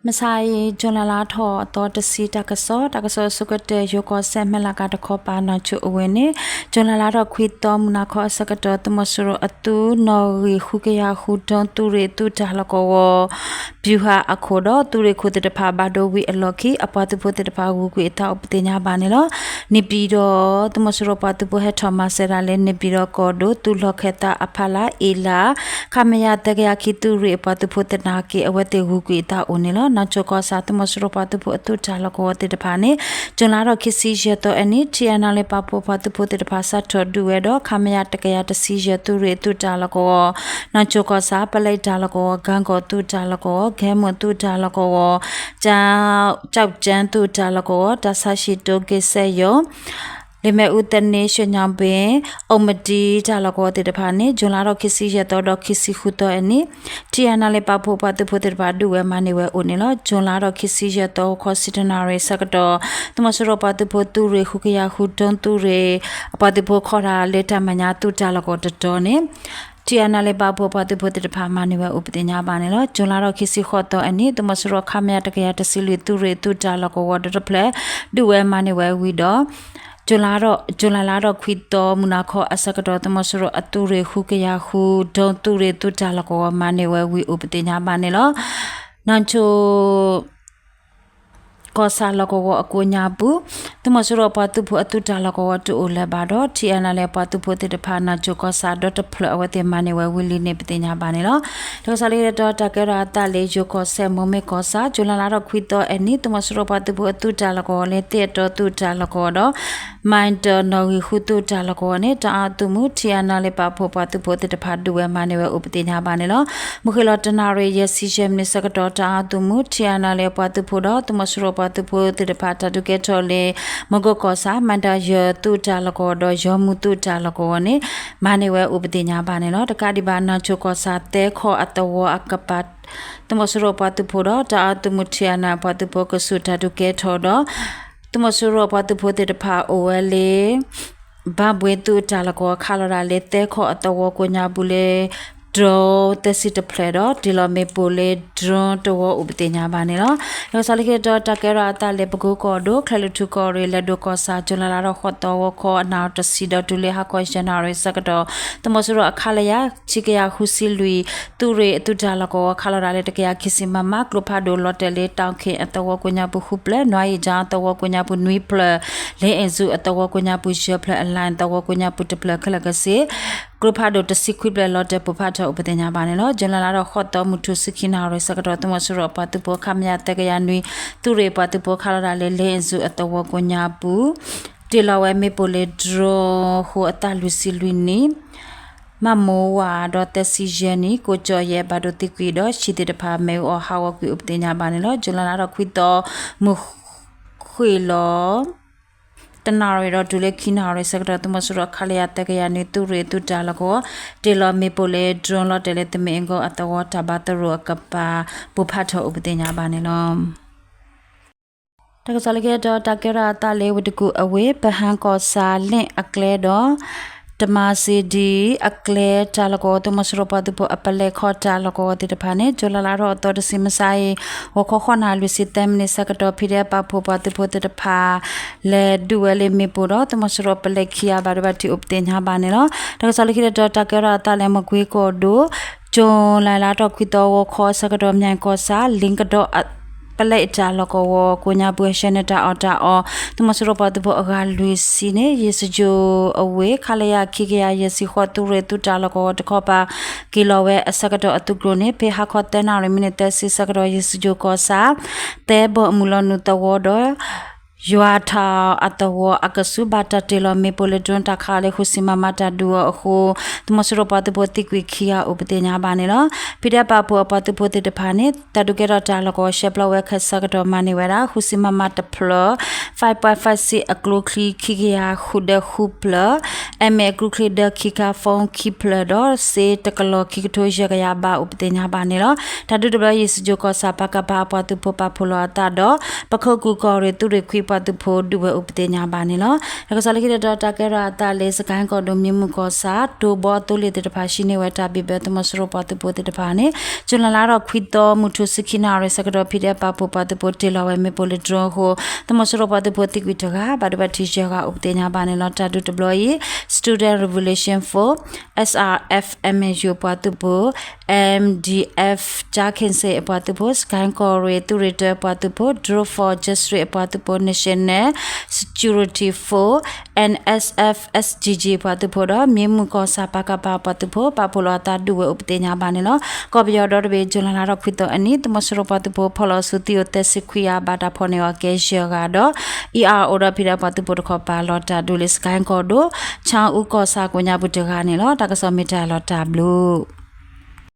မုၢ်ဆါအံၤ ကၠူၤလဲလါထီၣ်အသီတဆံ တၢ်ကစီၣ်, တၢ်ကစီၣ်အဆိကတၢၢ် ယိၤကီၢ်စဲၣ် မဲၢ်လးကၤတခီပၤ နီၢ်ကၠိအဝ့ၢ်န့ၣ် ကၠူၤလဲလါထီၣ်ခွံသီ မုၢ်နၤခီအဆၢကတီၢ် သုးမီၤစိရိၤအသုး နီၣ်ဂံၢ်ဃုကယၤဃု ဒုံးသုးရ့ၣ်သုးတၢ်လီၢ်ကဝီၤ ပျူၤဟးအခိၣ်ဒီး သုးရ့ၣ်ခိၣ်သ့ၣ်တဖၣ် ဘၣ်ဒိဝံၤအလီၢ်ခံ အပှၤသုးဖိသ့ၣ်တဖၣ် ဂုၤကွံာ်အသးအိၣ် ပသ့ၣ်ညါဘၣ်န့ၣ်လီၤ. န့ၣ်ပၠံၤဒီး သုးမီၤစိရိၤပှၤသုးဖိဟဲထီၣ်မၤစၢၤဒၣ်လၢ န့ၣ်ပၠံၤဒီးကီၢ်ဒိၣ် သုးလီၢ်ခၢၣ်သးအဖီလာ် အ့လး ခမရ သၢကယၤခံ သုးရ့ၣ်အပှၤသုးဖိသနာ်က့ အဝဲသ့ၣ်ဂုၤကွံာ်အသးအိၣ်န့ၣ်လီၤ. နီၢ်ကၠိၢ်ကီၢ်ဆၣ် သုးမီၤစိရိၤပှၤသုးဖိအသုးတၢ်လီၢ်ကဝီၤသ့ၣ်တဖၣ်န့ၣ် ကၠူၤလဲလါထီၣ်ခံဆံယဲၢ်သီအနံၤ ထံၣ်အဲၣ်နဲလ်ပာ်ဖှိၣ်ပှၤသုးဖိသ့ၣ်တဖၣ် စးထီၣ်ဒုးဝဲဒီး ခမရ တကယၤတဆံယဲၢ် သုးရ့ၣ်သုးတၢ်လီၢ်ကဝီၤ နီၢ်ကၠိၢ်ကီၢ်ဆၣ် ပလဲတၢ်လီၢ်ကဝီၤ ကၣ်ကီၢ်သုးတၢ်လီၢ်ကဝီၤ ကဲမုၢ်သုးတၢ်လီၢ်ကဝီၤ ကၠီၣ်ကၠၣ်သုးတၢ်လီၢ်ကဝီၤ တၢ်ဆါဟံၣ်တိက့ၤစဲယိၣ် လ့ၣ်မဲၣ်အူသန့ ရှ့ၣ်ညါဘ့ၣ် အိၣ်မတံတၢ်လီၢ်ကဝီၤသ့ၣ်တဖၣ်န့ၣ် ကၠူၤလဲလါထီၣ်ခံဆံယဲၢ်သီဒီးခံဆံဃုသီအနံၤ ထံၣ်အဲၣ်နဲလ်ပာ်ဖှိၣ်ပှၤသုးဖိသ့ၣ်တဖၣ် ဒုးဝဲမၤန့ၢ်ဝဲအိၣ်န့ၣ်လီၤ. ကၠူၤလဲလါထီၣ်ခံဆံယဲၢ်သီ ဂီၤခီဆံတၢနၣ်ရံၣ်ဆၢကတီၢ် သုးမီၤစိရိၤပှၤသုးဖိသုးရ့ၣ်ဃုကယၤဃု ဒုံးသုးရ့ၣ် အပှၤသုးဖိခီၣ်တၢ်လၢတၢ်မဲာ်ညါသုးတၢ်လီၢ်ကဝီၤတတီၤန့ၣ် ထံၣ်အဲၣ်နဲလ်ပာ်ဖှိၣ်ပှၤသုးဖိသ့ၣ်တဖၣ် မၤန့ၢ်ဝဲအိၣ် ပသ့ၣ်ညါဘၣ်န့ၣ်လီၤ. ကၠူၤလဲလါထီၣ်ခံဆံဃိးသီအနံၤ သုးမီၤစိရိၤ ခမရ တကယၤတဆံလွံၢ် သုးရ့ၣ်သုးတၢ်လီၢ်ကဝီၤဒီးတဖျၢၣ် ဒုးဝဲမၤန့ၢ်ဝဲဝံၤဒီး ကၠူၤလဲလါထီၣ်ခွံသီ မုၢ်နၤခီအဆၢကတီၢ် သုးမီၤစိရိၤအသုးရ့ၣ်ဃုကယၤဃု ဒုံးသုးရ့ၣ်သုးတၢ်လီၢ်ကဝီၤ မၤန့ၢ်ဝဲဝံၤအိၣ် ပသ့ၣ်ညါဘၣ်န့ၣ်လီၤ. နီၢ်ကၠိ ကီၢ်ဆၣ်လီၢ်ကဝီၤအကိးညါပူၤ သုးမီၤစိရိၤပှၤသုးဖိအသုးတၢ်လီၢ်ကဝီၤတအိၣ်လၢၤဘၣ်ဒီး ထံၣ်အဲၣ်နဲလ်ပှၤသုးဖိသ့ၣ်တဖၣ် နီၢ်ကၠိၢ်ကီၢ်ဆၣ်ဒီးတဖျၢၣ် အဝဲသ့ၣ်မၤန့ၢ်ဝဲဝံၤလံန့ၣ် ပသ့ၣ်ညါဘၣ်န့ၣ်လီၤ. တၢ်ကစီၣ်လၢခံတတီၤ တၢ်ကဲထီၣ်အသးလၢ ယိၤကီၢ်စဲၣ် မိၢ်မ့ၢ်ကီၢ်ဆၣ် ကၠူၤလဲလါထီၣ်ခွံသီအနံၤ သုးမီၤစိရိၤပှၤသုးဖိအသုးတၢ်လီၢ်ကဝီၤလၢ သ့ၣ်အတီသုးတၢ်လီၢ်ကဝီၤဒီး မၤတၢ်နီၣ်ဂံၢ်ဃုသုးတၢ်လီၢ်ကဝီၤန့ၣ် တၢ်အသုးမုၢ် ထံၣ်အဲၣ်နဲလ်ပာ်ဖှိၣ်ပှၤသုးဖိသ့ၣ်တဖၣ် ဒုးဝဲမၤန့ၢ်ဝဲအိၣ် ပသ့ၣ်ညါဘၣ်န့ၣ်လီၤ. မုၢ်ဃ့ၢ်လီၤတနၣ်ရံၣ် ယဲၢ်ဆံယဲၢ်မံးနံးဆၢကတီၢ် တၢ်အသုးမုၢ် ထံၣ်အဲၣ်နဲလ်ပှၤသုးဖိဒီး သုးမီၤစိရိၤပှၤသုးဖိသ့ၣ်တဖၣ် တၢ်ဒုးကဲထီၣ်လၢ မုၢ်ကိၢ်ကီၢ်ဆၣ် မၤတၢ်ယဲၢ်သုးတၢ်လီၢ်ကဝီၤဒီး ယဲၢ်မူသုးတၢ်လီၢ်ကဝီၤန့ၣ် မၤန့ၢ်ဝဲအိၣ် ပသ့ၣ်ညါဘၣ်န့ၣ်လီၤ. တကးဒံးဘၣ် နီၢ်ကၠိၢ်ကီၢ်ဆၣ် သၢခီၣ်အသဝီအကပၤ သုးမီၤစိရိၤပှၤသုးဖိဒီး တၢ်အသုးမုၢ် ထံၣ်အဲၣ်နဲလ်ပှၤသုးဖိ ကဆူးတၢ်ဒုးကဲထီၣ်ဒီး သုးမီၤစိရိၤပှၤသုးဖိသ့ၣ်တဖၣ်အိၣ်ဝဲလၢ ဘၣ်ဘှ့သုးတၢ်လီၢ်ကဝီၤ ခးလီၤဒၣ်လၢ သၢခီၣ်အသဝီကိးညါပူၤလၢ drone သၢဆံတဖျၢၣ်ဒီး တ့ၢ်လီၤမ့ၣ်ပိၢ်လၢ drone တဝီအိၣ် ပသ့ၣ်ညါဘၣ်န့ၣ်လီၤ. တၢ်ကစီၣ်လၢခံတတီၤ တၢ်ကဲထီၣ်အသးလၢ ပကိကီၢ်ဒိၣ် ချဲၣ်လွံၢ်ထူၣ်ကီၢ်ရ့ၣ် လဲၤဒိၣ်ကီၢ်ဆၣ် ကၠူၤလဲလါထီၣ်ဃိးသီ ဂီၤခီအနၣ်ရံၣ်တဆံဒီးတုၤလၢဟါခီယဲၢ်နၣ်ရံၣ်ဆၢကတီၢ် သုးမီၤစိရိၤ ခလရ ခံကယၤဃုဆံလွံၢ် သုးရ့ၣ်အသုးတၢ်လီၢ်ကဝီၤ ခးလီၤဒၣ်လၢ တကယၤခံဆံ မမ ကျိဖးဒိၣ်လီၤတဲာ်လၢ တၢ်ခ့ၣ်အသဝီကိးညါပူၤဃုဖျၢၣ်, နွါအံၣ်ကၠၣ်အသဝီကိးညါပူၤနွံဖျၢၣ်, လ့အ့ၣ်စူၣ်အသဝီကိးညါပူၤယဲၢ်ဖျၢၣ်, အလဲၣ်အသဝီကိးညါပူၤတဖျၢၣ် ခဲလၢာ်ကဆ့ ကျိဖးဒိၣ်တဆံခွံဖျၢၣ်လီၤတဲာ်ပိၢ်ဖးထီၣ်အိၣ် ပသ့ၣ်ညါဘၣ်န့ၣ်လီၤ. ကၠူၤလဲလါထီၣ်ဃိးသီ မုၢ်ထူၣ်ဆံခံနၣ်ရံၣ်ဆၢကတီၢ် သုးမီၤစိရိၤအပှၤသုးဖိ ခမရ သၢကယၤနွံ သုးရ့ၣ်ပှၤသုးဖိ ခးလီၤဒၣ်လၢ လ့အ့ၣ်စူၣ်အသဝီကိးညါပူၤ တ့ၢ်လီၤဝဲမ့ၣ်ပိၢ်လၢ drone ဃိာ်အသၣ်လွံၢ်ဆံလွံၢ်နံၣ် မးမိၢ်ဝးဒီးသၢဆံယဲၢ်နံၣ် ကိးကၠီၣ်ယဲၢ် ဘၣ်ဒိသံကွံာ်ဒီး ဆံးသ့ၣ်တဖၣ် မ့ၣ်အူအီၣ်ဟးဂီၤကွံာ်အိၣ် ပသ့ၣ်ညါဘၣ်န့ၣ်လီၤ. ကၠူၤလဲလါထီၣ်ခွံသီ မုၢ်ဃ့ၢ်လီၤ တနၣ်ရံၣ်ဒီးတုၤလၢခံနၣ်ရံၣ်ဆၢကတီၢ် သုးမီၤစိရိၤ ခလရ သၢကယၤနွံ သုးရ့ၣ်သုးတၢ်လီၢ်ကဝီၤ တ့ၢ်လီၤမ့ၣ်ပိၢ်လၢ drone လီၤတဲာ်လၢ သမ့ၣ်အ့ၣ်ကီၢ်အသဝီတၢ်ဘါသရိာ်အကပၤ ပိၢ်ဖးထီၣ်အိၣ် ပသ့ၣ်ညါဘၣ်န့ၣ်လီၤ. တၢ်ကစီၣ်လၢခံတတီၤ တၢ်ကဲထီၣ်အသးလၢ ဝ့ၢ်တကူၣ်အဝ့ၢ် ပဟၣ်ကီၢ်ဆၣ်လ့ၣ်အကျဲဒီး တမၤစ့ဒံအကျဲ တၢ်လီၢ်ကဝီၤ သုးမီၤစိရိၤပှၤသုးဖိအပလဲၤခီတၢ်လီၢ်ကဝီၤသ့ၣ်တဖၣ်န့ၣ် ကၠူၤလဲလါထီၣ်အသီတဆံ မုၢ်ဆါအံၤ ဂီၤခီဃိးနၣ်ရံၣ်လွံၢ်ဆံသၢမံးနံးဆၢကတီၢ် ဖံးဒဲးပာ်ဖှိၣ်ပှၤသုးဖိသ့ၣ်တဖၣ် လဲၤဒုးဝဲလၢမ့ၣ်ပိၢ်ဒီး သုးမီၤစိရိၤပလဲၤခံဂၤဘၣ်ဒိဘၣ်ထံးအိၣ် ပသ့ၣ်ညါဘၣ်န့ၣ်လီၤ. တၢ်ကစီၣ်လၢခံတတီၤ တၢ်ကဲထီၣ်အသးလၢ မကွ့ကီၢ်ဒိၣ် ကၠူၤလဲလါထီၣ်ခွံသီ ဂီၤခီဆၢကတီၢ် မၠဲၣ်ကီၢ်ဆၣ် လ့ကဒီး ပလဲတၢ်လီၢ်ကဝီၤကိးညါပူၤ ဟဲဆှၢန့ၢ်တၢ်အီၣ်တၢ်အီ သုးမီၤစိရိၤပှၤသုးဖိအဂၤလွံၢ်ဆံန့ၣ် ယ့ၣ်စကၠိၣ်အဝ့ၢ် ခလရ ခံကယၤယဲၢ်ဆံဃိး သုးရ့ၣ်သုးတၢ်လီၢ်ကဝီၤတခီပၤ က့ၤလီၤဝဲအဆၢကတီၢ်အသုးကျိၤန့ၣ် ဖဲဟါခီသၢနၣ်ရံၣ်မံးနံးသၢဆံဆၢကတီၢ် ယ့ၣ်စကၠိၣ်ကီၢ်ဆၣ် သၢဘီၣ်အမုၢ်လီၤနုာ်သဝီဒီး ယွၤထၣ်အသဝီအကဆူး ဘၣ်တၢ်တ့ၢ်လီၤမ့ၣ်ပိၢ်လၢ drone တၢ်ခးလၢ ဃုဆံ မမ တၢ်ဒုးအီၤအဃိ သုးမီၤစိရိၤပှၤသုးဖိသံကွံာ်ခံဂၤအိၣ် ပသ့ၣ်ညါဘၣ်န့ၣ်လီၤ. ဖံးဒဲးပာ်ဖှိၣ်အပှၤသုးဖိသ့ၣ်တဖၣ်န့ၣ် တၢ်ဒုးကဲထီၣ်တၢ်လီၢ်ကဝီၤ ရှဲပျီဝဲခဲဆၢကတီၢ် မၤန့ၢ်ဝဲဒၣ် ဃုဆံ မမ တဖျၢၣ်, သၢ five point five six အကျိချံခံကယၤဃုဒၢဃုဖျၢၣ်, MA အကျိချံဒၢခံခါ, phone ခံဖျၢၣ်ဒီးစ့တကလီၢ်ခံကထိယဲၢ်ကယၤဘးအိၣ်ပသ့ၣ်ညါဘၣ်န့ၣ်လီၤ. တၢ်ဒုးတဘျီအံၤ စကၠိၤကီၢ်ဆၣ် ပကဖ အပှၤသုးဖိပာ်ဖှိၣ်လီၤအသးဒီး ပခိၣ်ကူၣ်ကီၢ်ရ့ၣ်သုးရ့ၣ်ခွံပှၤသုးဖိဒုးဝဲအိၣ်ပသ့ၣ်ညါဘၣ်န့ၣ်လီၤ. တၢ်ကစီၣ်လၢခံတတီၤ တၢ်ကဲထီၣ်အသးလၢ စကဲၣ်ကီၢ်ဒိၣ်မ့ၢ်မုၢ်ကီၢ်ဆၣ် တိၤဘီအသိလ့ၣ်သ့ၣ်တဖၣ် ဟံးန့ၢ်ဝဲတၢ်ဘံၣ်ဘၢသုးမီၤစိရိၤပှၤသုးဖိသ့ၣ်တဖၣ်န့ၣ် ကၠူၤလဲလါထီၣ်ခွံသီ မုၢ်ထူၣ်ဆံခံနၣ်ရံၣ်ဆၢကတီၢ် ဖံးဒဲးပာ်ဖှိၣ်ပှၤသုးဖိတ့ၢ်လီၤဝဲမ့ၣ်ပိၢ်လၢ drone အဃိ သုးမီၤစိရိၤပှၤသုးဖိသံကွံာ်တဂၤ ဘၣ်ဒိဘၣ်ထံးယဲၢ်ဂၤအိၣ်ပသ့ၣ်ညါဘၣ်န့ၣ်လီၤ. တၢ်ဒုးတဘျီအံၤ Student Revolution Force, SRF-MNU အပှၤသုးဖိ MDF ကၠါခ့ၣ်စ့ၣ်အပှၤသုးဖိ, စကဲၣ်ကီၢ်ရ့ၣ်သုးရ့ၣ်တၢအပှၤသုးဖိ, Drone for Justice အပှၤသုးဖိ, National Security Force, NSF SGG အပှၤသုးဖိဒီး မ့ၢ်မုၢ်ကီၢ်ဆၣ် ပကဖ အပှၤသုးဖိ ပာ်ဖှိၣ်လီၤအသးဒုးဝဲအိၣ်ပသ့ၣ်ညါဘၣ်န့ၣ်လီၤ. ကီၢ်ပယီၤဒီတဘ့ၣ် ကၠူၤလဲလါထီၣ်ခွံသီအနံၤ သုးမီၤစိရိၤပှၤသုးဖိဖီၣ်လီၤဆူသံအိၣ်သၢဆံခွံဂၤ ဘၣ်တၢ်ဖီၣ်န့ၢ်အီၤကဲယဲၢ်ဂၤဒီး ERO ဒီးဖံးဒဲးပှၤသုးဖိတခီပၤ လီၤတၢ်ဒုးလၢ စကဲၣ်ကီၢ်ဒိၣ် ဆၣ်အူကီၢ်ဆၣ်ကိးညါပူၤတဂၤန့ၣ်လီၤ. တၢ်ကစီၣ်မ့ၢ်တၢ်လီၤတၢ်ဘျုး